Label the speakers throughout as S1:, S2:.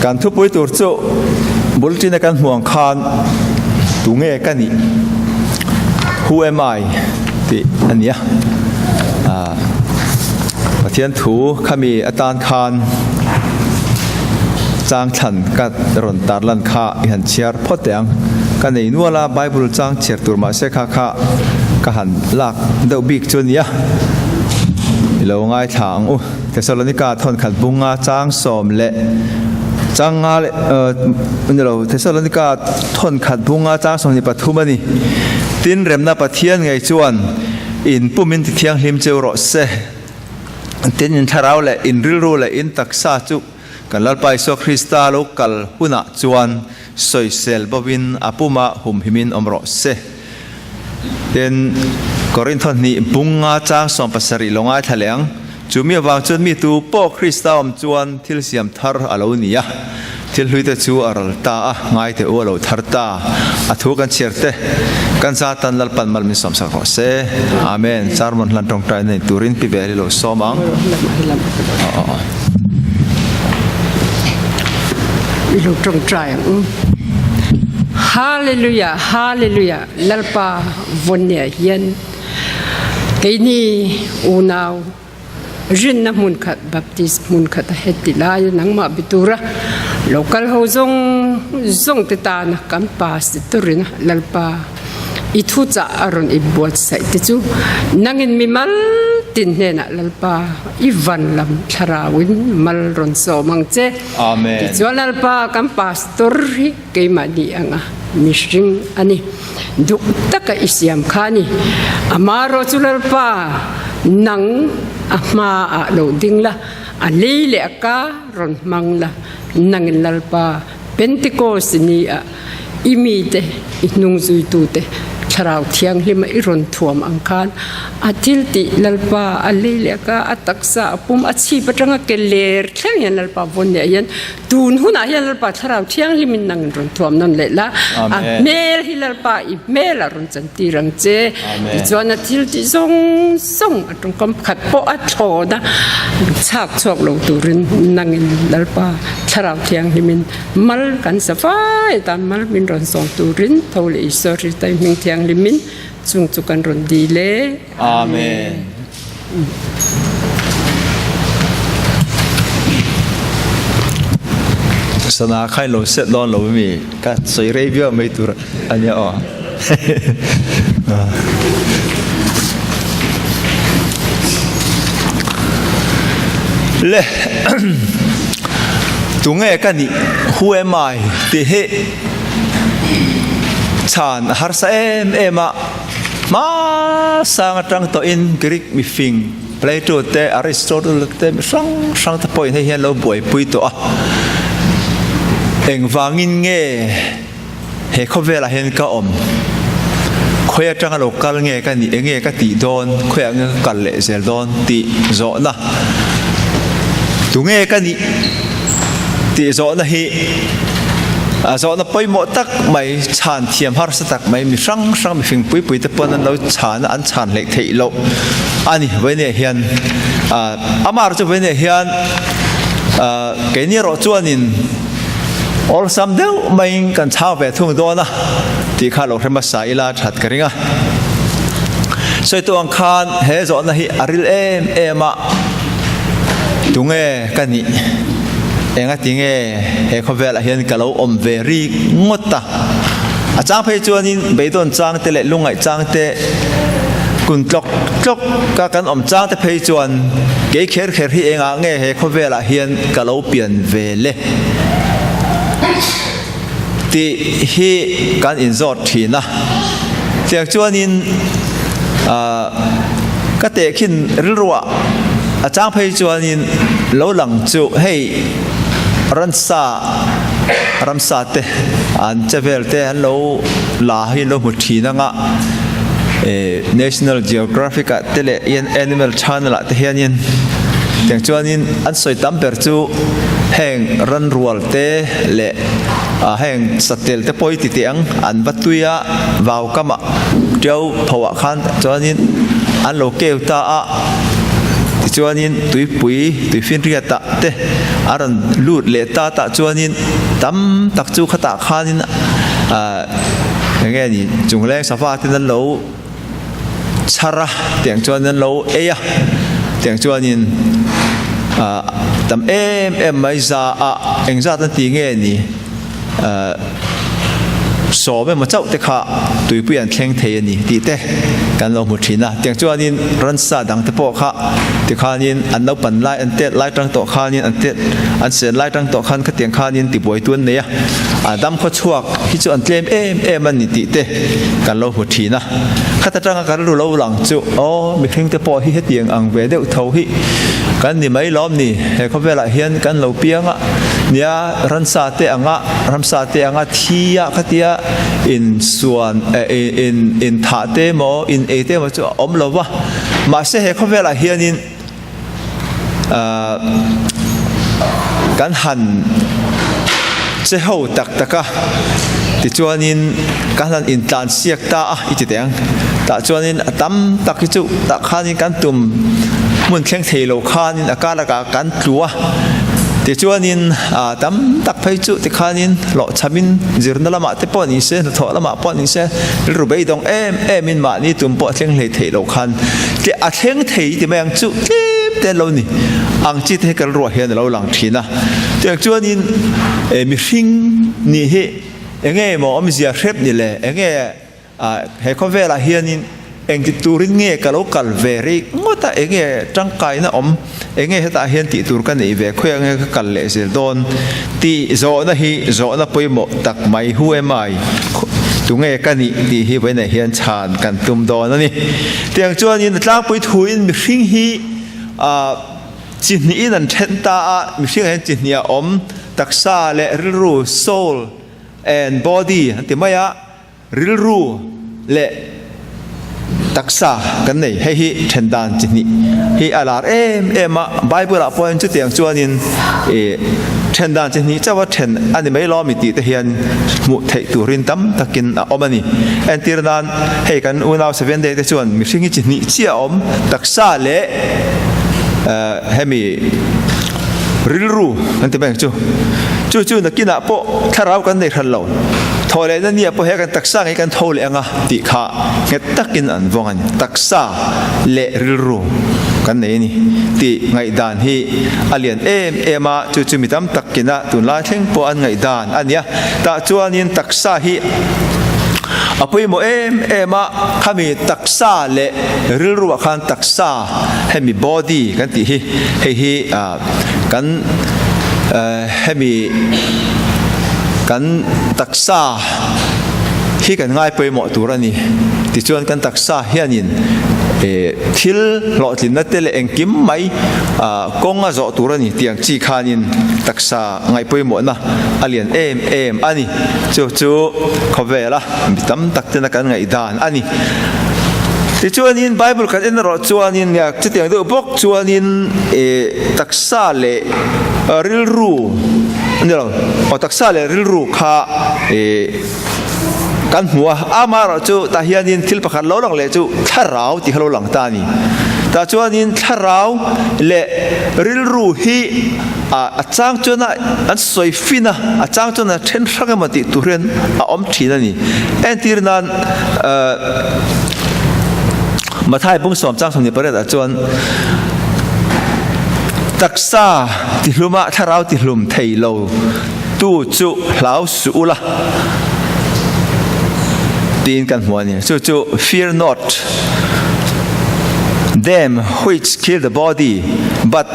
S1: Kan thupui tur chu bulletin a kan hmuh ang khan tunge ka nih? Who am I? tih a ni a. Pathian thu khami atan khan chang thlan ka rawn tarlan kha i han chhiar phawt teh ang. Ka nei nual a, Bible chang chhiar tur mahse kha kha ka han lak deuh bik chu a nia. I lo ngaithla ang u. Thesalonika thawnkhat bunga chang sawm leh chang nga leh ni lo, Thesalonika thawnkhat bunga chang 23 a ni. Tin, remna Pathian ngei chuan in pumin ti thianghlim cheu rawh se. Tin, in thlarau leh in rilru leh in taksa chu kan Lalpa Isua Krista lo kal hunah chuan sawisel bovin a puma humhimin awm rawh se. Tin, Korintho hnih bunga chang 70 lo ngaithla leh ang. Chu mi avang chuan mi tu pawh Krista awm chuan thil siam thar a lo ni a, thil hluite chu a ral ta a, ngaite u a lo thar ta. A thu kan chhiar te, kan za tan Lalpan mal min sawmsak rawh se. Amen. Sermon hlan tawngtai nei turin pi vel hi lo sawm ang.
S2: I lo tawngtai ang u. Hallelujah, Hallelujah, Lalpa vawnnia hian keini unau rinna hmun khat Baptist hmun khat a heti lai nangmah bi tura local ho zawng zawng te tana kan pass turina Lalpa I thuchah a rawn i buatsaih te chu nangin mi mal tin hnenah Lalpa i van lam thlarauin mal rawn sawm ang che.
S1: Amen.
S2: Tichuan Lalpa kan pastor hi keimahni anga mihring a ni. Duh taka i siam kha a ni. Amarawh chu Lalpa nang a hmaah lo ding la, a lei leh a ka rawn hmang la, nangin Lalpa Pentecost ni ah i mite, i hnungzuitute Thlarau Thianghlima i rawn thuam ang khan a thil tih Lalpa a lei leh a ka, a taksa, a pum, a chhip atanga ke ler thleng hian Lalpa vawn leh hian tun hunah hian Lalpa Thlarau Thianghlimin nang in rawn thuam nawn leh la, a hmel hi Lalpa i hmel ah rawn chantir ang che. Tichuan a thil tih zawng zawng a tawngkam khat pawh a thlawn a, chhak chhuak lo turin nangin Lalpa Thlarau Thianghlimin mal kan sa fai tan mal min rawn sawm turin tho leh Isua Krista i hming thianghlimin chung chu kan rawn dil e.
S1: Amen. Sana kha in lo set dawn lo mi ka sawi rei viau mai tur a nia aw. Le tunge ka nih who am I tih hi chhan a harsa em em a hmasang atang tawhin Greek mifing Plato te Aristotle te mi hrang hrang te pawhin hei hian lo buaipui tawh a engvangin nge He khawvelah hian ka awm. Khawi atanga lo kal nge ka nih, enge ka tih dawn, khawiah nge ka kal leh zel dawn tih zawhna, tunge ka nih tih zawhna hi a zawhna pawimawh tak mai, chhan thiam harsa tak mai, mi hrang hrang mihring pui pui te pawn an lo chhan a, an chhan hleih theih loh a ni. Vawinia hian amah erawh chu vawinia hian keini erawh chuanin, Awlsam deuh maiin kan chhang ve thung dawn a tih kha lo hre hmasa ila that ka ring a. Sawitu ang khan he zawhna hi a ril em em a, tunge ka nih? Engati nge he khawvelah hian ka lo awm ve rik ngawt a? A chang phei chuanin beidawn chang te leh lungngaih chang te, kun tlawk tlawk ka kan awm chang te phei chuan kei kher kher hi engah nge he khawvelah hian ka lo pian ve le tih hi kan inzawt thin a. Tiang chuanin ka tehkhin rilruah a chang phei chuanin lo lang chu hei ransa ramsa te an che vel te an lo la hi an lo hmu thin anga National Geographic ah te leh Animal Channel ah te hianin tiang chuanin an sawi tam ber chu heng ran rual te leh heng satel te pawh hi ti teh ang an va tui a vau kam ah tiau pho ah khan chuanin an lo keu ta a. Tichuanin tuipui tuifinriatah te a rawn lut leh ta tah chuanin tam tak chu khatah khanin ah eng nge ni chungleng sava ten an lo chhar a tiang chuan an lo ei a tiang chuanin ah tam em em mai za ah engzat an ti nge ni ah sawm emaw chauh te kha tuipui an thleng thei a ni tih te kan lo hmu thin a tiang chuanin ransa dang te pawh kha tikhanin an naupan lai an tet lai tang tawh khanin an tet an sen lai tang tawh khan khatiang khanin tibuai tu an nei a a dam khaw chhuak hi chu an tlem em em a ni tih te kan lo hmu thin a khata tanga kan ru lo lang chu aw mihring te pawh hi hetiang ang ve deuh tho hi kan ni mai lawm ni he khawvelah hian kan lo piang a nia ransa te anga ramsa te anga thi a khatia insuan in in thah te emaw in ei te emaw chu a awm lo va mahse he khawvelah hianin Kan han che ho tak tak a, tichuanin kan han intlan siak ta a i ti teh ang. Tah chuanin a tam tak hi chu tah khanin kan tum hmun thleng thei lo khanin a kar lakah kan tlu a, tichuanin tam tak phei chu tikhanin hlawhchhamin zirna lamah te pawh ni se, hnathawh lamah pawh ni se rilru beidawng em emin mahni tum pawh thleng hlei theih lo khan Tle a thleng thei ti mai ang chu tlem te an lo ni. Ang chi te hi kan ruah hian a lo lang thin a. Tiang chuanin e mihring nih hi enge maw awmzia hrep ni le enge he khawvelah hianin engti turin nge ka lo kal ve rei ngawt a enge tangkaina awm enge hetah hian tih tur ka neih ve khawiah nge ka kal leh zel dawn tih zawhna hi zawhna pawimawh tak mai who am I tunge ka nih tih hi vawiinah hian chhan kan tum dawn a ni. Tiang chuanin a tlangpui thuin mihring hi chi hnihin an then ta a, mihring ah hian chi hnih a awm, taksa leh rilru, soul and body an ti mai a, rilru leh taksa kan nei. Hei hi then dan chi hnih hi a lar em em a, Bible ah pawhin chutiang chuanin then dan chi hnih chauh a then a ni mai lawmi tih te hian hmuh theih turin tam takin a awm a ni. Entir nan. Hei kan unau Seven Day te chuan mihring hi chi hnih chiah a awm, taksa leh hemi rilru kan ti mai ang chu. Chu chu nakinah pawh thlarau kan nei hran lo. Thaw lehna nia pawh he kan taksa ngei kan tho leh anga tih kha nghet takin an vawng a ni. Taksa leh rilru kan nei a ni tih ngaihdan hi a lian em em a, chu chu mi tam takina tunlai thleng pawh an ngaihdan a nia. Tah chuanin taksa hi A pawimawh em em a, khami taksa leh rilruah khan taksa hemi body kan tih hi hei hi kan hemi kan taksa hi kan ngai pawimawh tur a ni. Tichuan kan taksa hianin thil hlawhtlinna te leh engkim mai kawng a zawh tur a ni tih ang chi khanin taksa Ngaihpawimawhna a lian em em a ni. Chu chu khawvela mi tam tak tena kan ngaihdan a ni. Tichuanin Bible kan en erawh chuanin chutiang deuh bawk chuanin taksa leh rilru a ni lo, aw taksa leh rilru kha kan hmu a, amaherawhchu tah hianin thil pakhat lo lang leh chu thlarau tih kha lo lang ta a ni. Tah chuanin thlarau leh rilru hi A chang chuan a an sawi fin a, a chang chuan a then hrang emaw tih tur hian a awm thin a ni. Entir nan Mathai bung sawm chang 28 ah chuan taksa tihluma thlarau tihlum thei lo tu chu hlau suh ula tiin kan hmu a ni. Chu chu fear not them which kill the body but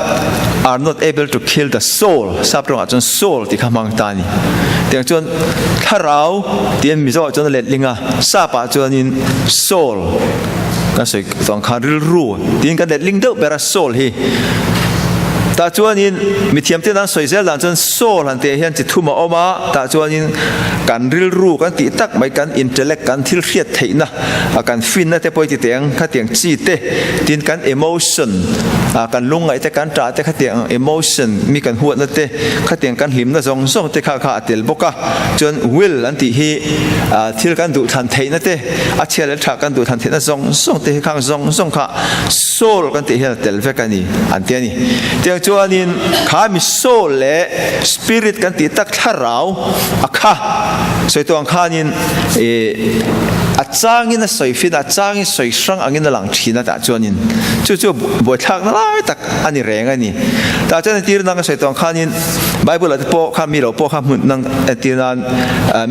S1: are not able to kill the soul sap tawngah chuan soul tih kha hmang ta a ni tiang chuan thlarau tiin mizo ah chuan a letling a sap ah chuanin soul kan sawi tawng khan rilru tiin kan letling deuh ber a soul hi. Tah chuanin mithiamten an sawi zel dan chuan soul han tih ah hian chi thum a awm a, tah chuanin kan rilru kan tih tak mai kan intellect kan thil hriat theihna kan finna te pawh i ti teh ang khatiang chi te tin kan emotion kan lungngaih te kan tah te khatiang emotion mi kan huatna te khatiang kan hlimna zawng zawng te kha kha a tel bawk a, chuan will an tih hi thil kan duhthlan theihna te a chhia leh tha kan duhthlan theihna zawng zawng te hi khang zawng zawng kha soul kan tih hian a tel vek a ni an ti a ni. Tiang chuanin kha mi soul leh spirit kan tih tak thlarau a kha sawi tawh ang khanin ih a changin a sawi fin a, a changin sawi hrang angin a lang thin a tah chuanin chu chu buaithlakna lai tak a ni reng a ni. Tah chuan entir nang a sawi tawh ang khanin Bible ah te pawh kha mi lo pawh kha hmun nang entir nan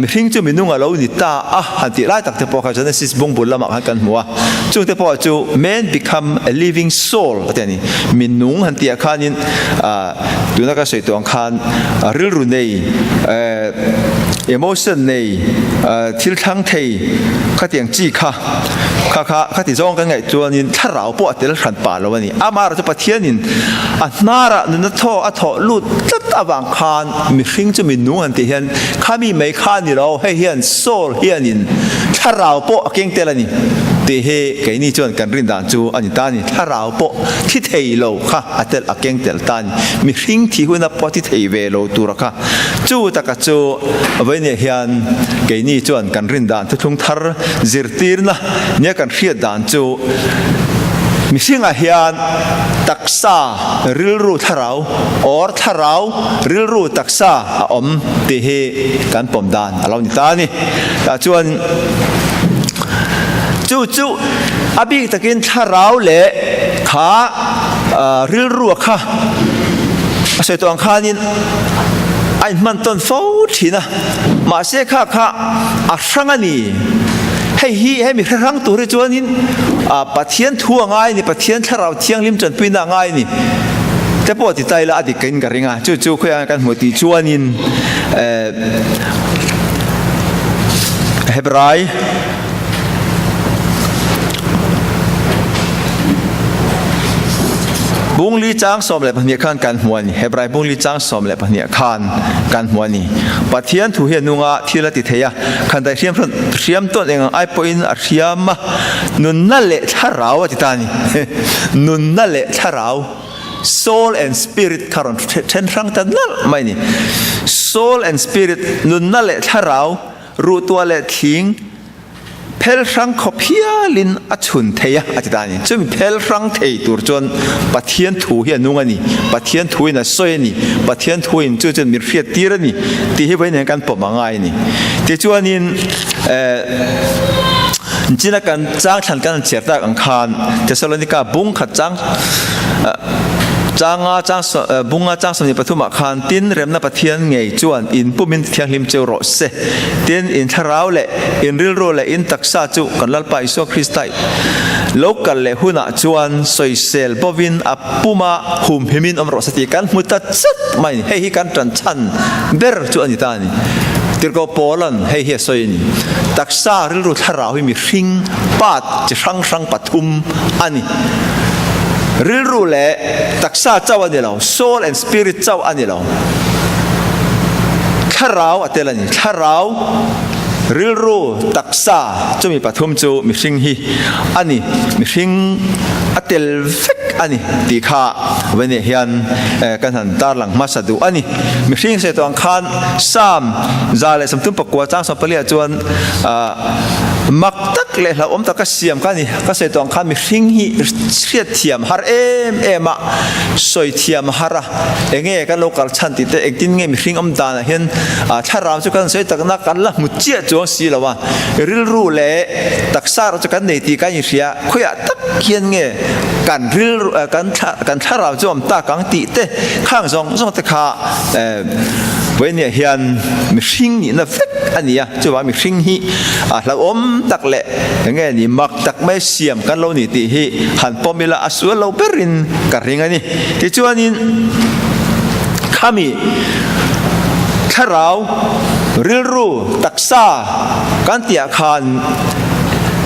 S1: mihring chu minung a lo ni ta a han tih lai tak te pawh kha Genesis bungbul lamah khan kan hmu a. Chungte pawh chu man become a living soul a ti a ni. Mi nung han tih ah khanin tuna ka sawi tawh ang khan rilru nei, emotion nei, thil thlang thei khatiang chi kha kha kha khati zawng kan ngaih chuanin thlarau pawh a tel hran pah lo a ni. Amaherawhchu chu Pathianin a hnarah nuna thaw a thawh lut tlat avang khan mihring chu mi nung han tih hian khami mai kha a ni lo, hei hian soul hianin thlarau pawh a keng tel a ni tih hi keini chuan kan rin dan chu a ni ta a ni. Thlarau pawh thi thei lo kha a tel a keng tel ta a ni. Mihring thi huna pawh thi thei ve lo tura kha chu taka chu vawinia hian keini chuan kan rin dan thuthlung thar zirtirna nia kan hriat dan chu mihringah hian taksa rilru thlarau or thlarau rilru taksa a awm tih hi kan pawm dan a lo ni ta a ni. Tah chuan chu chu a bik takin thlarau leh kha rilrua kha a sawi tawh ang khanin a inhman tawn fo thin a, mahse kha kha a hrang a ni. Hei hi hemi hre hrang tur hi chuanin Pathian thu a ngai a ni, Pathian thlarau thianghlim tanpuina a ngai a ni te pawh ti ta ila a dik in ka ring a, chu chu khawiah kan hmuh tih chuanin Hebrai Bungli chang 12 khan kan hmu a ni. Hebrai bungli chang 12 khan kan hmu a ni. Pathian thu hi a nunga thil a ti thei a, khandai hriam hriam tawn eng ang ai pawhin a hriam a, nunna leh thlarau a ti ta a ni. Nunna leh thlarau. Soul and spirit kha rawn then hrang ta nalh mai a ni. Soul and spirit, nunna leh thlarau, ruhtuah leh thling phel hrang khawp hialin a chhun thei a, a ti ta a ni. Chumi phel hrang thei tur chuan Pathian thu hi a nung a ni, Pathian thuin a sawi a ni, Pathian thuin chu chuan min hriat tir a ni tih hi vawiin hian kan pawm a ngai a ni. Tichuanin eh. China kan chang thlan kan han chhiar tak ang khan Thessalonica bung khat chang changa chang bunga chang 23 ah khan tin remna Pathian ngei chuan in pumin thianghlim cheu rawh se tin in thlarau leh in rilru leh in taksa chu kan Lalpa Isua Krista lo kal leh hunah chuan sawisel bovin a puma humhimin awm rawh se tih kan hmu ta chat mai hei hi kan tan chhan ber chu a ni ta a ni. Tirhkoh Paula'n hei hi a sawi a ni, Taksa rilru thlarau hi mihring part chi hrang hrang pathum a ni. Rilru leh taksa chauh a ni lo, soul and spirit chauh a ni lo. Thlarau a tel a ni. Thlarau, rilru, taksa chumi pathum chu mihring hi a ni. Mihring a tel vek a ni tih kha vawiin hian kan han tarlang hmasa duh a ni. Mihring sawi tawh ang khan Psalm 134 chang 14 ah chuan mak tak leh hlauhawm taka siam kha a ni. Ka sawi tawh ang khan mihring hi hriat thiam har em em a, sawi thiam har a, enge kan lo kal chhan tih te engtin nge mihring awm danah hian thlarau chu kan sawi takna kan la hmu chiah chuang si lo a, rilru leh taksa erawh chu kan nei tih kan inhria khawiah tak hian nge kan rilru kan kan thlarau chu awm tak ang tih te khang zawng zawng te kha Vawinia hian mihring nihna vek a ni a, chuvang mihring hi a hlauhawm tak leh enge ni mak tak mai siam kan lo ni tih hi han pawm ila a sual lo berin ka ring a ni. Tichuanin khami thlarau rilru taksa kan tihah khan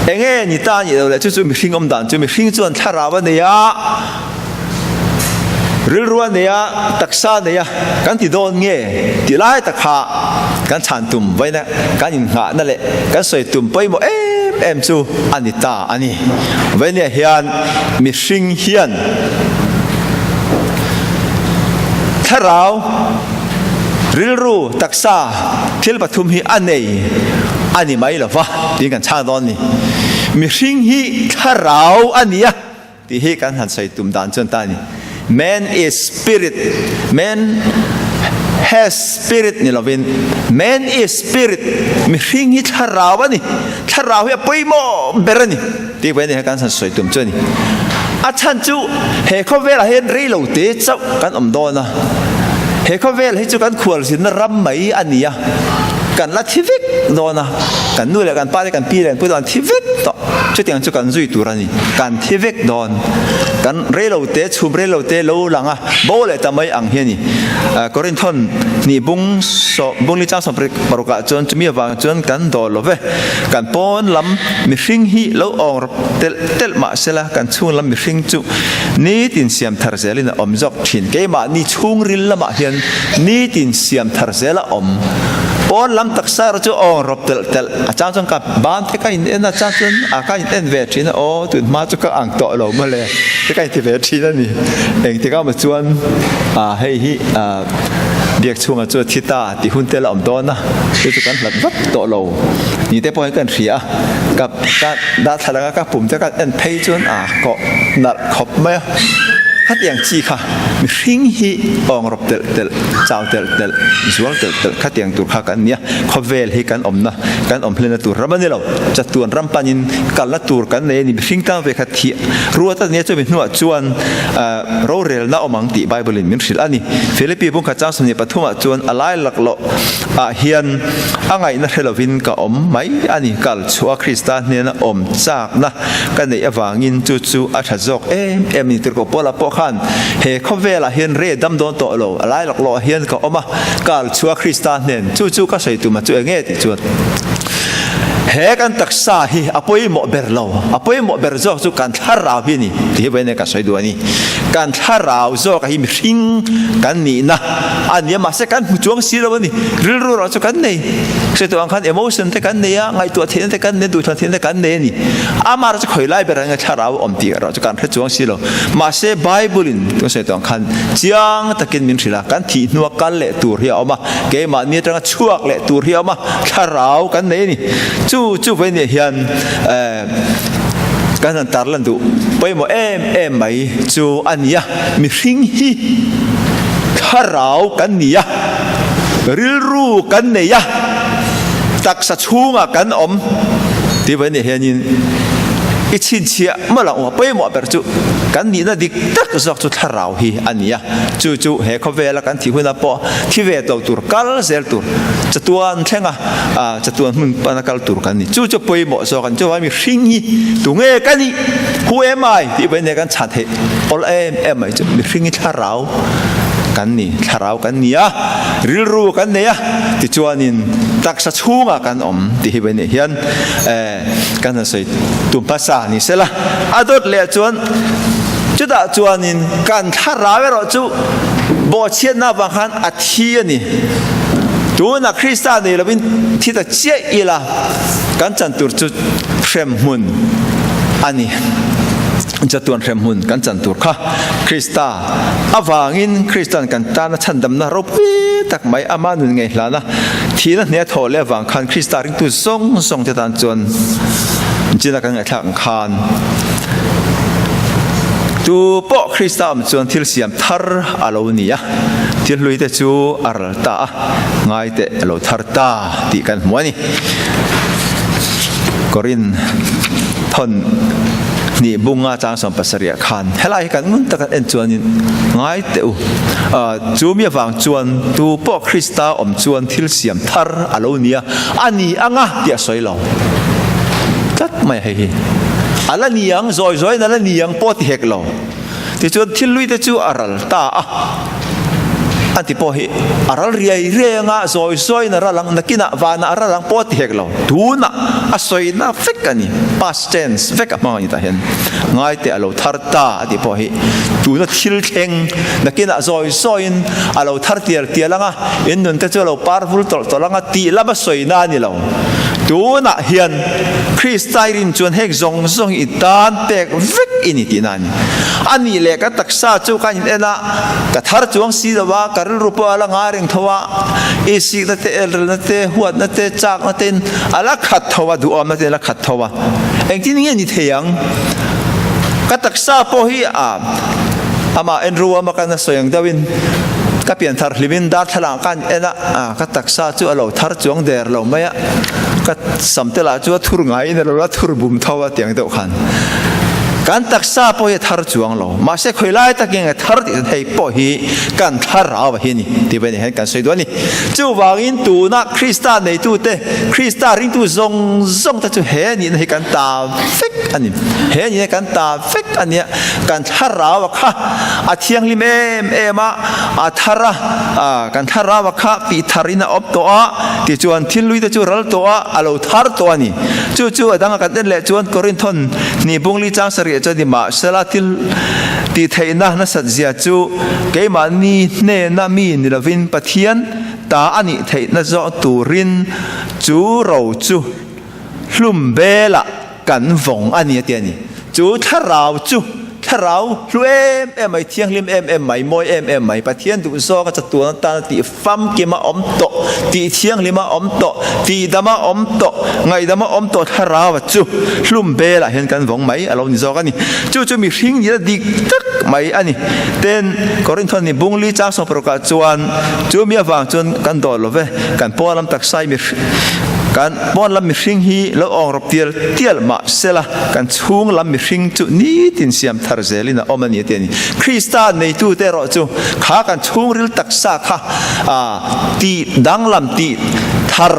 S1: enge ni ta nih lo leh chu chu mihring awm dan chu mihring chuan thlarau a nei a. Rilru a nei a, taksa a nei a, kan ti dawn nge tih lai tak kha kan chhan tum vaina kan innghahna leh kan sawi tum pawimawh em em chu a ni ta a ni. Vawinia hian mihring hian thlarau, rilru, taksa thil pathum hi a nei a ni mai lo va tiin kan chhang dawn a ni. Mihring hi thlarau a ni a. Tih hi kan han sawi tum dan chuan ta a ni. Man is spirit, man has spirit ni lovin man is spirit, mihring hi thlarau a ni, thlarau hi a pawimawh ber a ni tih vawi a ni kha kan han sawi tum chu a ni. A chhan chu he khawvelah hian rei lo te chauh kan awm dawn a, he khawvel hi chu kan khualzinna ram mai a ni a, kan la thi vek dawn a, kan nu leh kan pa te kan pi leh kan pu te an thi vek tawh. Chutiang chu kan zui tur a ni. Kan thi vek dawn. Kan reilote, chhum reilote lo lang a, bo leh ta mai ang hi a ni. Korinthon hnih bung sawm, bung li chang sawmparuk parukah chuan chumi avang chuan kan dawl lo ve. Kan pawn lam mihring hi lo awng rawp telh telh mah sela kan chhung lam mihring chu nitin siam thar zelin a awm zawk thin. Keimahni chhungril lamah hian nitin siam thar zel a awm. Pawn lam taksa erawh chu awng rawp telh telh a chang chuan ka Ban te ka in en a chang chuan a ka in en ve thin a aw tun hma chu ka ang tawh lo mawle te ka inti ve thin a ni. Engtik emaw chuan ah hei hi ah biak chhunga chu a thi ta tih hun te la awm dawn a chu chu kan hlat vak tawh lo ni te pawh hi kan hria a ka ka darthlalang a ka pum te ka en phei chuan a kawh nalh khawp mai a khatiang chi kha mihring hi awng rawp telh telh chau telh telh zual telh telh khatiang tur kha kan nia khawvel hi kan awmna kan awm hlenna tur ram a ni lo. Chatuan ram panin kalna tur kan nei a ni. Mihring tang ve kha thih ruat a nia chumi hnuah chuan rorelna awm ang tih Bible in min hrilh a ni. Philippi bungkhat chang 23 ah chuan a lai laklawh ah hian a ngaihna hre lovin ka awm mai a ni. Kal chhuah a Krista hnena awm chakna ka neih avangin chu chu a tha zawk em em a ni. Tirhkoh Paula pawh khan he khawvelah hian re dam dawn tawh lo, a lai laklawh ah hian ka awm a, kal chhuah a Krista hnen chu chu ka sawi tum a chu enge tih chuan he kan taksa hi a pawimawh ber lo, a pawimawh ber zawk chu kan thlarau hi a ni tih hi vawiin kan sawi duh a ni. Kan thlarau zawk hi mihring kan nihna a ni a, mahse kan hmu chuang si lo a ni. Rilru erawh chu kan nei, hre tawh ang khan emotion te kan nei a, ngaihtuah theihna te kan nei a, duhthlan theihna te kan nei a ni. Amah erawh chu khawi lai berah nge thlarau a awm tih erawh chu kan hre chuang si lo. Mahse Bible in tun sawi tawh ang khan chiang takin min hrilh a, kan thih hnua kal leh tur hi a awm a, keimahni atanga chhuak leh tur hi a awm a, thlarau kan nei a ni. Chu chu vawinia hian kan han tarlan duh pawimawh em em mai chu a ni a, mihring hi thlarau kan ni a, rilru kan nei a, taksa chhungah kan awm tih vawinia hianin i chhinchhiah mawlh ang u. A pawimawh ber chu kan nihna dik tak zawk chu thlarau hi a ni a, chu chu he khawvela kan thih hunah pawh thi ve to tur kal zel tur chatuan thlenga chatuan hmun pana kal tur kan ni. Chu chu pawimawh zawk a ni. Chuvangin mihring hi tunge ka nih? Who am I? tih vawiin kan chhan theih awl em em mai chu mihring hi thlarau kan ni, thlarau kan ni a, rilru kan nei a, tichuanin taksa chhungah kan awm tih hi vawiin hian kan han sawi tum hmasa ni sela. A dawt leh chuan chutah chuanin kan thlarau erawh chu bawhchhiatna avang khan a thi a ni. Tunah Krista nei lovin thi ta chiah ila kan chan tur chu hremhmun a ni. Chatuan hremhmun kan chan tur kha Krista avangin Kristan kan tana chhandamna ropui tak mai ama nun ngei hlana thihna hne a thawh leh avang khan Krista ringtu zawng zawng te tan chuan china kan ngaihthlak ang khan tu pawh Krista awm chuan thil siam thar a lo ni a, thil hlui te chu a ral ta a, ngai te a lo thar ta tih kan hmu a ni. Korin thawn hnih bunga chang 70 ah khan helai hi kan ngun tak an en chuanin ngai teh u, chu mi avang chuan tu pawh Krista awm chuan thil siam thar a lo ni a, a ni anga tih a sawi lo tlat mai a hei hi. A la ni ang, zawi zawiin a la ni ang pawh ti hek lo. Tichuan thil lui te chu a ral ta a, a ti pawh hi a ral riai riai anga zawi zawiin a ral ang, nakinah vanah a ral ang pawh a ti hek lo. Tunah a sawina vek a ni. Past tense vek a hmang a ni tah hian. Ngaite a lo thar ta a tih pawh hi tuna thil thleng nakinah zawi zawiin a lo thar tial tial ang a, in nun te chu a lo par vul tawlh tawlh ang a tih lama sawina a ni lo. Tunah hian Krista i rin chuan heng zawng zawng hi i tan pek vek i ni tihna a ni. A nih leh ka taksa chu ka in en a, ka thar chuang si lo a, ka rilru pawh a la ngai reng tho a, i sikna te, elrelna te, huatna te, chakna tein a la khat tho a, duhawmna tein a la khat tho a. Engtin nge ni thei ang? Ka taksa pawh hi a amah Andrew a maka na sawi ang deuhin ka pian thar hlimin darthlalang ka en a, ka taksa chu a lo thar chuang der lo mai a, ka sam te lah chu a thur ngaiin a lo la thur bum tho a tiang deuh khan. Kan taksa pawh hi a thar chuang lo, mahse khawi lai takin a thar tih hei pawh hi kan thlarau a hi a ni tih pawh hian kan sawi duh a ni. Chuvangin tuna Krista neitute, Krista ringtu zawng zawng te chu he nihna hi kan ta vek a ni. He nihna hi kan ta vek a nia. Kan thlarau a kha a thianghlim em em a, a thar a, kan thlarau a kha tih tharin a awm tawh a, tichuan thil lui te chu ral tawh a, a lo thar tawh a ni. Chu chu a danga kan en leh chuan Korinthon hnih bungli chang sarih chuan nimahsela thil tih theihna nasat zia chu keimahni hnena mi ni lovin Pathian ta a nih theihna zawh turin chu ro chu hlum belah kan vawng a ni a ti a ni. Chu thlarau chu thlarau hlu em em mai, thianghlim em em mai, mawi em em mai, Pathian duh zawka chatuan atana tih famkima awm tawh, tih thianghlima awm tawh, tihdama awm tawh, ngaihdama awm tawh thlarau chu hlum belah hian kan vawng mai a lo ni zawk a ni. Chu chu mihring nihna dik tak mai a ni. Ten Korinthon ni bungli chang sawmparukah chuan chu mi avang chuan kan dawh lo ve, kan pawn lam taksa i kan pawn lam mihring hi lo awng rawp tial tial mah sela kan chhung lam mihring chu nitin siam thar zelin a awm a ni a ti a ni. Krista neitute erawh chu kha kan chhungril taksa kha tih danglam tih thar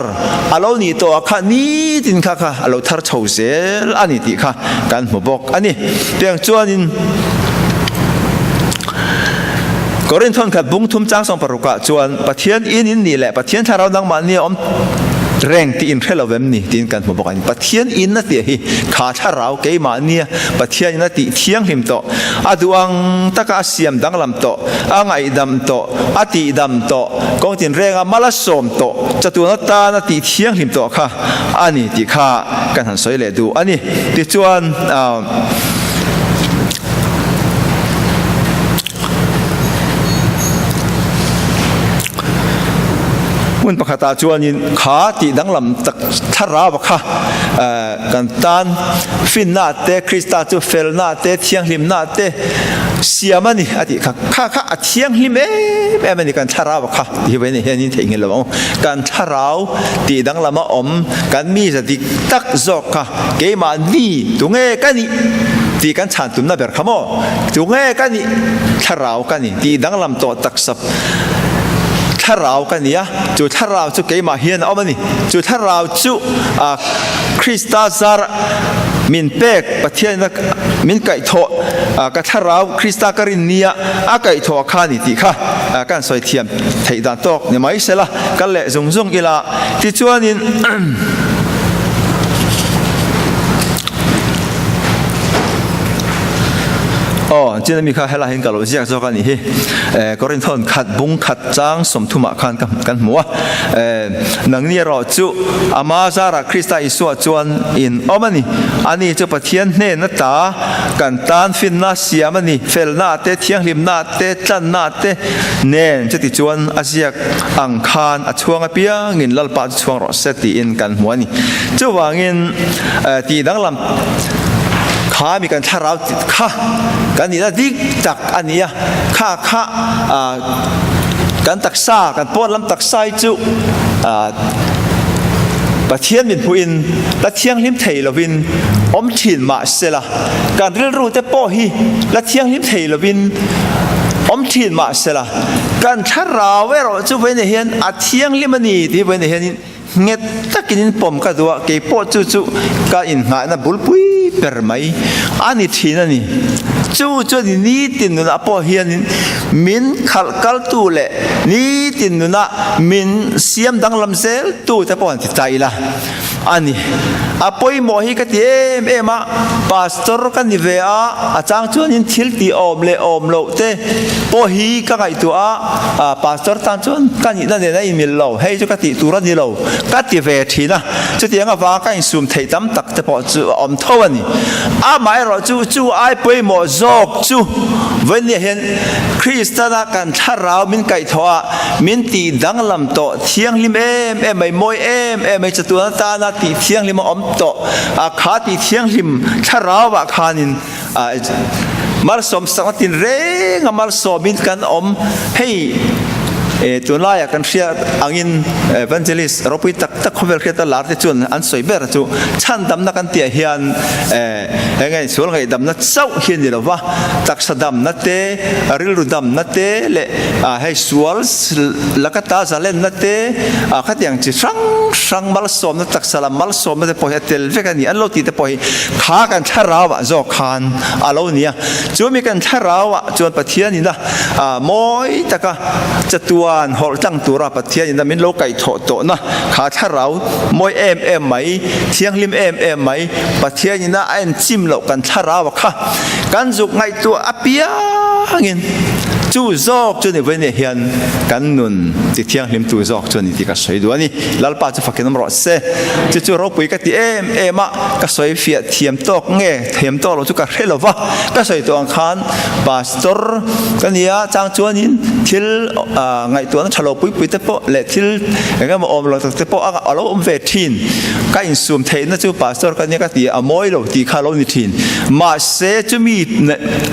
S1: a lo nih tawh a kha nitin kha kha a lo thar chho zel a ni tih kha kan hmu bawk a ni. Tiang chuanin Korinth khat bung thum chang sawm parukah chuan Pathian in in nih leh Pathian thlarau nangmahni a awm reng tih in hre lo em ni tiin kan hmu bawk a ni. Pathian in a tih hi kha thlarau keimahnia Pathian in a tih thianghlim tawh, a duh ang taka a siam danglam tawh, a ngaihdam tawh, a tihdam tawh, kawng tinrenga mal a sawm tawh, chatuan atan a tih thianghlim tawh kha a ni tih kha kan han sawi leh duh a ni. Tichuan, Hmun pakhatah chuanin kha tih danglam tak thlarau kha kan tan finna te, Krista chu felna te, thianghlimna te siam a ni a tih kha. Kha kha a thianghlim em em a ni kan thlarau kha tih hi vawiin hianin theihnghilh lo ang. Kan thlarau tih danglama awm kan miza dik tak zawk kha keimahni tunge ka nih tih kan chhan tumna ber kha maw? Tunge ka nih? Thlarau ka ni tih danglam tawh taksa thlarau ka ni a, chu thlarau chu keimah hian a awm a ni. Chu thlarau chu Krista zar min pek Pathianina min kaihthawh ka thlarau Krista ka rin nia a kaihthawh kha a ni tih kha kan sawi thiam theih dan tawk ni mai sela kal leh zung zung ila tichuanin Aw, chin ami kha helai hian ka lo ziak zawk a nih hi. Eh, Korinthon khat bung khat chang sawmthumah khan ka kan hmu a. Eh, nangni erawh chu ama zarah Krista Isua chuan in awm a ni. Ani chu Pathian hnen ata kan tan finna siam a ni, felna te, thianghlimna te, tlanna te nen chuti chuan a ziak ang khan a chhuang apiangin Lalpa chu chhuang rawh se tiin kan hmu a ni. Chuvangin, eh, tih danglam kha mi kan thlarau kha kan nihna dik tak a ni a, kha kha ah kan taksa kan pawn lam taksa hi chu ah Pathian min hmuhin la thianghlim thei lovin awm thin mah sela kan rilru te pawh hi la thianghlim thei lovin awm thin mah sela kan thlarau erawh chu vawiinah hian a thianghlim a ni tih hi vawiinah hianin. Nghet takin in pawm ka duh a, kei pawh chu chu ka innghahna bulpui ber mai a ni thin a ni. Chu chuan i nitin nunah pawh hianin min khalh kaltu leh nitin nunah min siam danglam zeltu te pawh han ti ta ila a ni. A pawimawh hi ka ti em em a, Pastor ka ni ve a, a chang chuanin thil tih awm leh awm loh te pawh hi ka ngaihtuah a, Pastor tan chuan ka nihna nen a inmil lo, hei chu ka tih tur a ni lo ka ti ve thin a, chutiang avanga ka insum theih tam tak te pawh chu a awm tho a ni. Amaherawhchu chu ai pawimawh zawk chu vawinia hian Kristana kan thlarau min kaihthawh a, min tih danglam tawh thianghlim em em mai, mawi em em mai chatuan atana tih thianghlim a awm tawh a, kha tih thianghlim thlarauah khanin malsawm sakna tinreng a malsawmin kan awm. Hei tunlaiah kan hriat angin Evangelist ropui tak tak khawvel hriata lar te chuan an sawi ber chu chhandamna kan tihah hian eng nge sual ngaihdamna chauh hi a ni lo va, taksa damna te, rilru damna te leh hei sual laka ta zalenna te khatiang chi hrang hrang malsawmna taksa lam malsawmna te pawh hi a tel vek a ni. An lo tih te pawh hi kha kan thlarauah zawk khan a lo ni a, chumi kan thlarauah chuan Pathianin a mawi taka chatuan hawlh tlang tura Pathianin a min lo kaihthawh tawhna kha thlarau mawi em em mai, thianghlim em em mai, Pathianin a a enchim loh kan thlarau a kha kan zuk ngaihtuah apiangin chu zawk chu ni vawinia hian kan nun ti thianghlimtu zawk chu a ni tih ka sawi duh a ni. Lalpa chu fakin awm rawh se. Chu chu ropui ka ti em em a, ka sawi fiah thiam tawk nge thiam tawk loh chu ka hre lo va, ka sawi tawh ang khan Pastor ka nia chang chuanin thil ngaihtuahna tha lo pui pui te pawh leh thil eng emaw awm lo tak te pawh a lo awm ve thin. Ka insum theihna chu Pastor ka nia ka ti a mawi lo tih kha a lo ni thin. Mahse chumi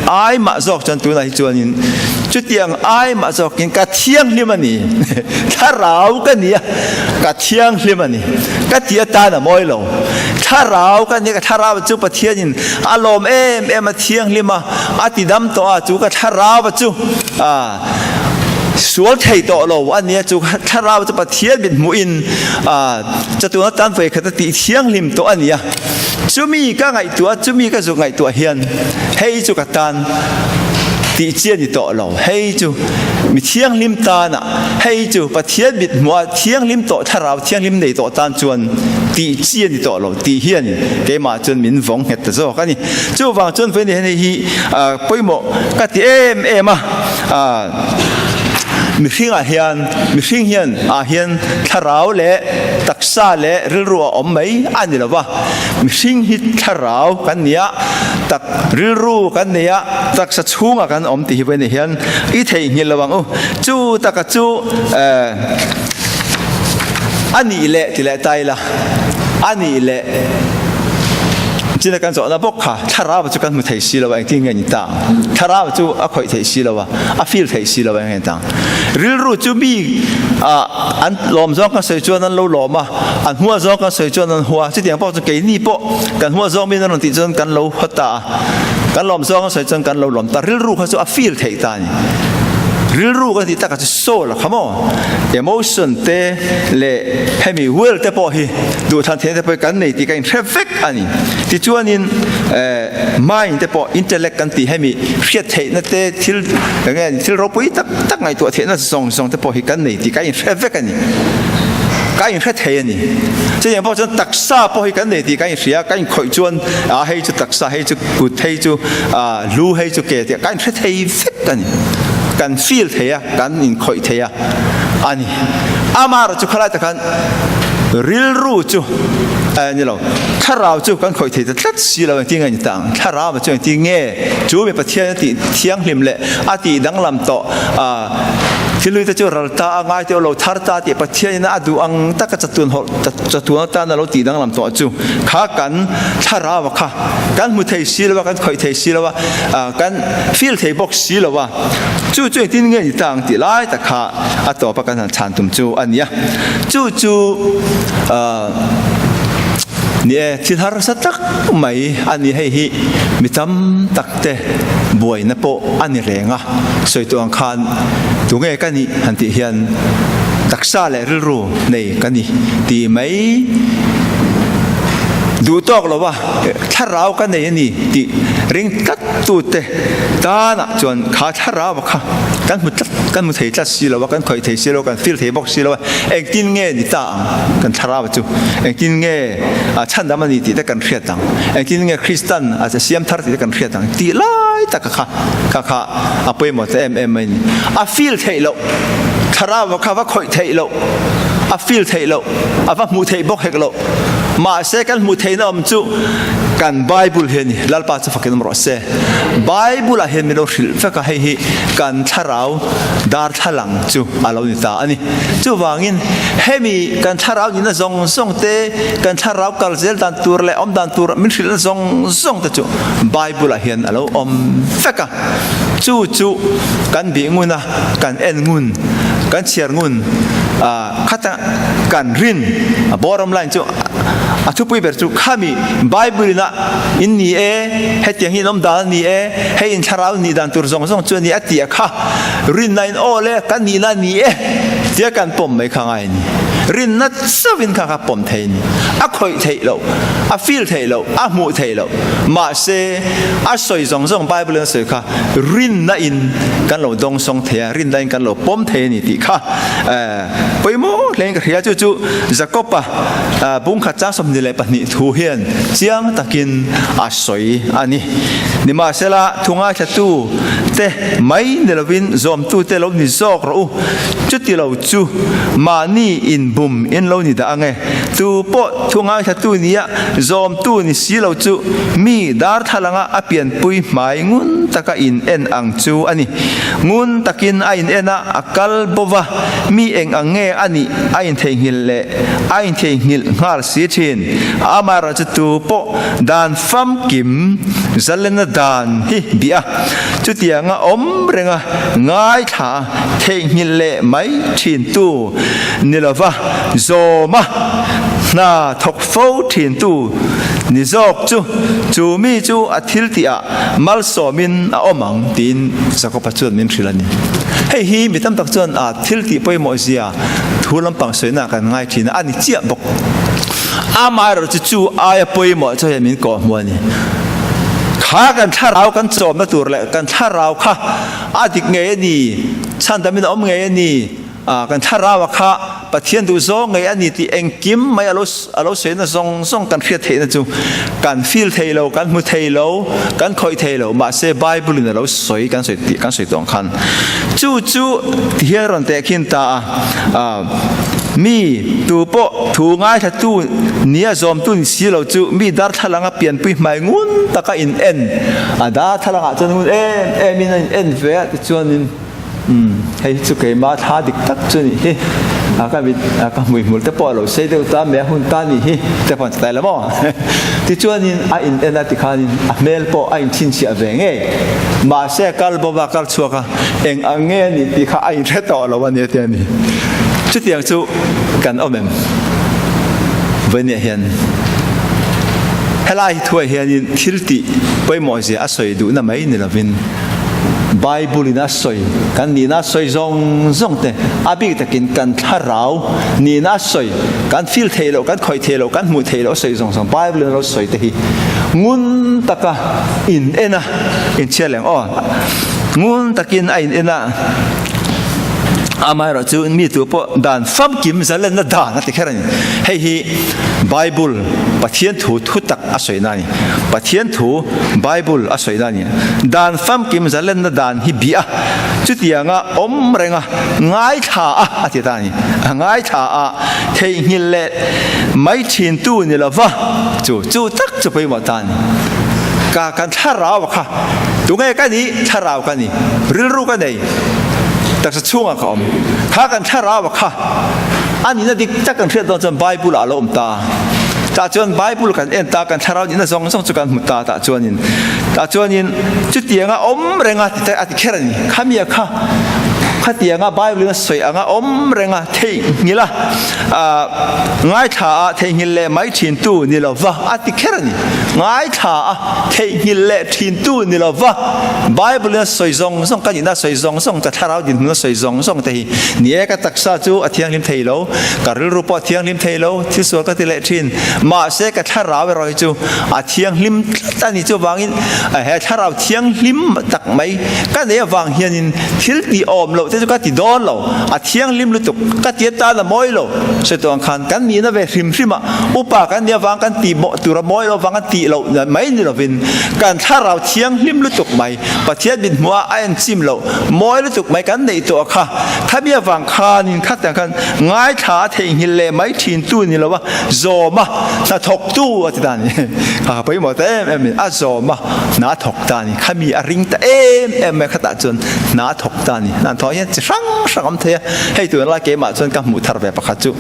S1: ai mah zawk chuan tunah hi chuanin chutiang ai mah zawkin ka thianghlim a ni. Thlarau ka nia ka thianghlim a ni. Ka ti atan a mawi lo. Thlarau ka nia ka thlarau chu Pathianin a lawm em em a thianghlim a. A ti dam tawh a, chu ka thlarau chu sual thei tawh lo a nia, chu ka thlarau chu Pathian mit hmuhin chatuan atan vawi khat a tih thianghlim tawh a nia. Chumi ka ngaihtuah, chumi ka zuk ngaihtuah hian hei chu ka tan tih chi a ni tawh lo, hei chu mi thianghlim tana, hei chu Pathian mit hmuha thianghlim tawh thlarau thianghlim nei tawh tan chuan tih chi a ni tawh lo tih hian keimah chuan min vawng nghet ta zawk a ni. Chuvang chuan vawiin hian hei hi pawimawh ka ti em em a, mihringah hian mihring hian ah hian thlarau leh taksa leh rilru a awm mai a ni lo va, mihring hi thlarau kan ni a, tak rilru kan nei a, taksa chhungah kan awm tih hi vawiin hian i theihnghilh lo ang u. Chu taka chu a nih leh ti leh ta ila. A nih leh china kan zawhna bawk kha thlarau chu kan hmu thei si lo a, engtin nge ni ta ang? Thlarau chu a khawih theih si lo a, a feel theih si lo a, eng nge ni ta ang? Rilru chu mi an lawm zawng kan sawi chuan an lo lawm a, an hua zawng kan sawi chuan an hua. Chutiang pawh chu keini pawh kan hua zawng min an rawn tih chuan kan lo haw ta a, kan lawm zawng an sawi chuan kan lo lawm ta. Rilru kha chu a feel theih ta a ni. Rilru kan tih takah chu soul a kha maw? Emotion te leh hemi will te pawh hi duhthlan theihna te pawh hi kan nei tih ka inhre vek a ni. Tichuanin mind te pawh intellect kan tih hemi hriat theihna te thil eng nge thil ropui tak tak ngaihtuah theihna zawng zawng te pawh hi kan nei tih ka inhre vek a ni. Ka inhre thei a ni. Chutiang pawh chuan taksa pawh hi kan nei tih ka inhria, ka inkhawih chuan a hei chu taksa, hei chu kut, hei chu lu, hei chu ke tih ka inhre thei vek a ni. Kan feel thei a, kan inkhawih thei a a ni. Amaherawh chu khalai takhan rilru chu eh ni lo, thlarau chu kan khawih thei ta tlat si lo engtin nge ni ta ang? Thlarau chu engtin nge chu mi Pathian a tih thianghlim leh a tih danglam tawh ah thilui te chu ral ta a ngai teuh lo thar ta tih Pathianin a duh ang taka chatuan hawlh chatuan atan a lo tih danglam tawh chu kha kan thlarau kha kan hmu thei si lo a, kan khawih thei si lo a, kan feel thei bawk si lo a. Chu chu engtin nge ni ta ang tih lai tak kha a tawpa kan han chhan tum chu a ni a. Chu chu ni e, thil harsa tak mai a ni. Hei hi mi tam tak te buaina pawh a ni reng a. Sawi tawh ang khan tunge ka nih han tih hian. Taksa leh rilru nei ka ni tih mai duh tawk lo a, thlarau ka nei a ni tih ring tlat tute tanah chuan kha thlarau kha kan hmu tlat, kan hmu thei tlat si lo a, kan khawih thei si lo a, kan feel thei bawk si lo a, engtin nge ni ta ang kan thlarau chu, engtin nge chhandam a ni tih te kan hriat ang, engtin nge Kristan a siam thar tih te kan hriat ang tih lai taka kha kha kha a pawimawh ta em em mai a ni. A feel theih loh. Thlarau kha va khawih theih loh, a feel theih loh, a va hmuh theih bawk hek loh. Mahse kan hmuh theihna awm chu kan Bible hi a ni. Lalpa chu fakin awm rawh se. Bible ah hian min lo hrilh vek a, hei hi kan thlarau darthlalang chu a lo ni ta a ni. Chuvangin hemi kan thlarau nihna zawng zawng te, kan thlarau kal zel dan tur leh awm dan tur min hrilhna zawng zawng te chu Bible ah hian a lo awm vek a. Chu chu kan bih ngun a, kan en ngun, kan chhiar ngun a, khata kan rin a bottom line chu a thupui ber chu khami Bible in a in ni e, hetiang hi in awm dan a ni e, hei in thlarau nih dan tur zawng zawng chu a ni a tih a kha rinna in aw le kan nihna a ni e tia kan pawm mai kha ngai a ni. Rinna chauhin kha kha pawm thei a ni. A khawih theih loh, a feel theih loh, a hmuh theih loh. Mahse a sawi zawng zawng Bible in a sawi kha rinna in kan lo dawngsawng thei a, rinna in kan lo pawm thei a ni tih kha pawimawh hle in ka hria. Chu chu Jakob-a bungkhat chang 22 thu hian chiang takin a sawi a ni. Nimahsela thu ngaithlatu te mai ni lovin zawmtu te lo ni zawk rawh u, chuti lo chu mahni inbum in lo ni dah ange. Tu pawh thu ngaithlatu nia zawmtu ni si lo chu mi darthlalanga a pianpui hmai ngun taka in en ang chu a ni. Ngun takin a in en a, a kal bo va, mi eng ang nge a nih a intheihnghilh leh a intheihnghilh nghal si thin. Amaherawhchu tu pawh dan famkim zalena dan hi bih a, chutianga awm renga ngaithla a theihnghilh leh mai thin tu ni lova, Zawma hna thawk fo thintu ni zawk chu, chu mi chu a thil tihah malsawmin a awm ang tiin Jakob-a chuan min hrilh a ni. Hei hi mi tam tak chuan a thil tih pawimawh zia thu lampang sawina kan ngai thin a, a ni chiah bawk. Amaherawhchu chu aia pawimawh chu hian min kawhhmuh a ni. Kha kan thlarau kan chawmna tur leh kan thlarau kha a dik ngei a ni, chhandamin a awm ngei a ni, Kan thlarau a kha Pathian duh zawng ngei a ni tih engkim mai a lo a lo sawina zawng zawng kan hriat theihna chu kan feel thei lo, kan hmu thei lo, kan khawih thei lo, mahse Bible in a lo sawi kan sawi tih kan sawi tawh ang khan chu chu ti hian rawn tehkhin ta a, mi tu pawh thu ngaithlatu nia zawmtu ni si lo chu mi darthlalanga pianpui hmai ngun taka in en a, darthlalangah chuan ngun em em in a in en ve a tichuanin Umm, hei hi chu keimah thla dik tak chu nih hi. A ka mit, a ka hmuihmul te pawh a lo sei deuh ta mai a hun ta nih hi te pawh an ti tai la maw? Tichuanin a in en a tikhanin a hmel pawh a inchhinchhiah ve ngei. Mahse a kal bawp a, a kal chhuak a, eng ang nge a nih tih kha a inhre tawh lo a ni a ti a ni. Chutiang chu kan awm em? Vawinia hian helai hi thuai hianin thil tih pawimawh zia a sawi duhna mai ni lovin, Bible in a sawi, kan nihna a sawi zawng zawng te, a bik takin kan thlarau nihna a sawi, kan feel theih loh, kan khawih theih loh, kan hmuh theih loh a sawi zawng zawng Bible in a lo sawi te hi ngun taka in en a, inchhiar leh ang aw, ngun takin a in en a, amaherawhchu mi tu pawh dan famkim zalenna dan a ti kher a ni. Hei hi Bible Pathian thu thu tak a sawina a ni. Pathian thu Bible a sawina a ni. Dan famkim zalenna dan hi bih a, chutianga awm renga ngaithla a a ti ta a ni. A ngaithla a, theihnghilh leh mai thintu ni lova, chu chu tak chu pawimawh ta a ni. Ka kan thlarau a kha, tunge ka nih? Thlarau ka ni. Rilru ka nei. Taksa chhungah ka awm. Kha kan thlarau a kha. A nihna dik tak kan hriat dawn chuan Bible ah a lo awm ta. Tah chuan Bible kan en ta, kan thlarau nihna zawng zawng chu kan hmu ta tah chuanin. Tah chuanin chutianga awm renga ti a ti kher a ni. Khamia kha. Khatianga Bible-in a sawi anga awm renga theihnghilh a, ngaithla a theihnghilh leh mai thintu ni lova a ti kher a ni. Ngaithla a theihnghilh leh thintu ni lova Bible-in a sawi zawng zawng, ka nihna a sawi zawng zawng te, thlarau dinhmun a sawi zawng zawng te hi ni e, ka taksa chu a thianghlim thei lo, ka rilru pawh a thianghlim thei lo, thil sual ka ti leh thin, mahse ka thlarau erawh hi chu a thianghlim tlat a ni. Chuvangin he thlarau thianghlim tak mai ka nei avang hianin thil tih awm loh te chu ka ti dawn lo, a thianghlim lutuk, ka ti atan a mawi lo. Sawi ang khan kan nihna ve hrim hrim a, upa kan nih avang kan tih mawh tur a mawi lo avang kan tih loh mai ni lovin kan thlarau thianghlim lutuk mai Pathian mit hmuh a a enchim loh mawi lutuk mai kan neih tawh kha, khami avang khanin khatiang khan ngaithla a theihnghilh leh mai thintu ni lo a, zawm a hnathawktu a ti ta a ni. Kha pawimawh ta em em a zawm a hna a thawk ta a ni. Khami a ring ta em em mai khatah chuan hna a thawk ta a ni. Hna thawh hian chi hrang hrang awm thei a, hei tun lai keimah chuan ka hmuh thar ve pakhat chu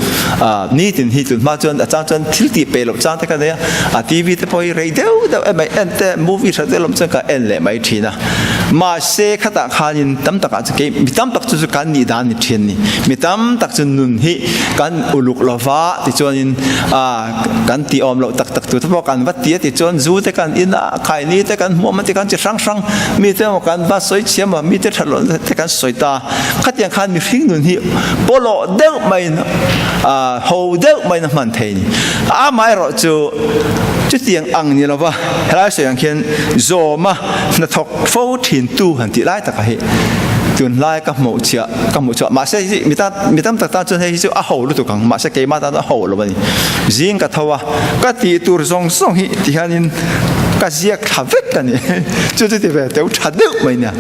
S1: nitin hi tun hma chuan a chang chuan thil tih peih loh chang te ka nei a, a TV te pawh hi rei deuh deuh em mai en te movie tha te lawm chuan ka en leh mai thin a. Mahse khatah khanin tam takah chu kei mi tam tak chu chu kan nih dan ni thin ni. Mi tam tak chu nun hi kan uluk lova tichuanin kan tih awm loh tak tak tur te pawh kan va ti a tichuan zu te kan in a khaini te kan hmuam a ti khan chi hrang hrang mi te emaw kan va sawi chhiam a mi te that loh te kan sawi ta khatiang khan mihring nun hi pawlawh deuh maiin ho deuh maiin a hman thei a ni amaherawh chu chutiang ang ni lova helai sawi ang khian zawma hnathawk fo thin tu han tih lai taka hi tunlai ka hmuh chhiah ka hmuh chhuah mahse mi tan mi tam tak tan chuan hei hi chu a ho lutuk ang mahse keimah tan a ho lo a ni zing ka tho a ka tih tur zawng zawng hi ti hianin ka ziak thla vek a ni chu chu ti ve teu tha deuh mai nia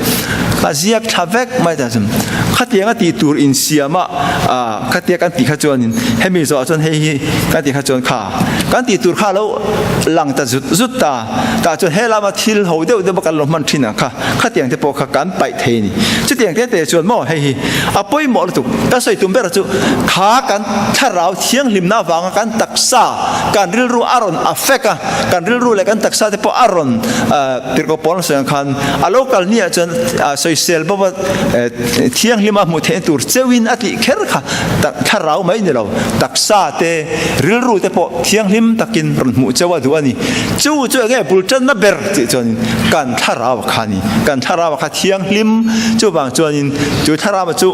S1: ka ziak thla vek mai ta chuan khatianga tih tur insiam a khatia kan tih kha chuanin hemi zawh chuan hei hi kan tih kha chuan kha kan tih tur kha lo lang ta zut zut ta tah chuan he lama thil ho deuh deuh kan lo hman thin ang kha Khatiang te pawh kha kan paih thei a ni. Chutiang te te chuan maw hei hi a pawimawh lutuk. Ka sawi tum ber chu kha kan thlarau thianghlimna avanga kan taksa, kan rilru a rawn affect a, kan rilru leh kan taksa te pawh a rawn tirhkoh pawl sawi ang khan a lo kal ni ah chuan sawisel bawk a thianghlima hmuh theihna tur cheuhin a tih kher kha thlarau mai ni lo, taksa te, rilru te pawh thianghlim takin rawn hmuh cheu a duh a ni. Chu chu enge bul tanna ber tih chuanin kan thlarau kha a ni. Kan thlarau kha thianghlim chuvang chuanin chu thlarau chu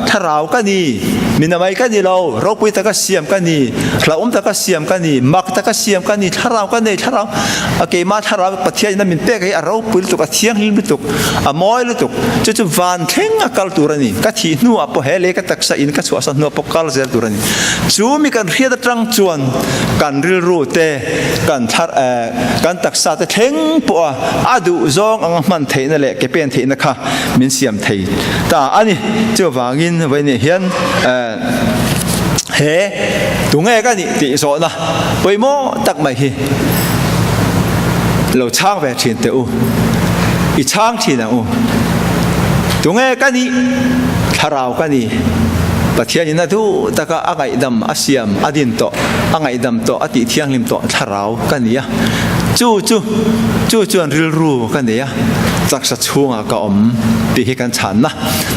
S1: thlarau ka ni, minamai ka ni lo, ropui taka siam ka ni, hlauhawm taka siam ka ni, mak taka siam ka ni, thlarau ka nei, thlarau a keimah thlarau Pathian in a min pek hi a ropui lutuk, a thianghlim lutuk, a mawi lutuk. Chu chu van thleng a kal tur a ni. Ka thih hnuah pawh he lei ka taksa in ka chhuahsan hnuah pawh kal zel tur a ni. Chu mi kan hriat atang chuan kan rilru te, kan thlar kan taksa te thleng pawh a a duh zawng anga hman theihna leh ke pen theihna kha min siam thei ta a ni. Chuvangin vawiinah hian he tunge ka nih tih zawhna pawimawh tak mai hi lo chhang ve thin teh u, i chhang thin ang u. Tunge ka nih? Thlarau ka ni. Pathianin a duh taka a ngaihdam a siam a din tawh. A ngaihdam tawh, a tih thianghlim tawh thlarau ka ni a. Chu chu, chu chuan rilru ka nei a, taksa chhungah ka awm tih hi kan chhanna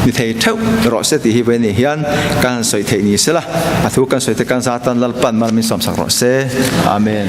S1: ni thei theuh rawh se tih hi vawiin hian kan han sawi theih ni sela, a thu kan sawi te kan zatan Lalpan mal min sawmsak rawh se. Amen.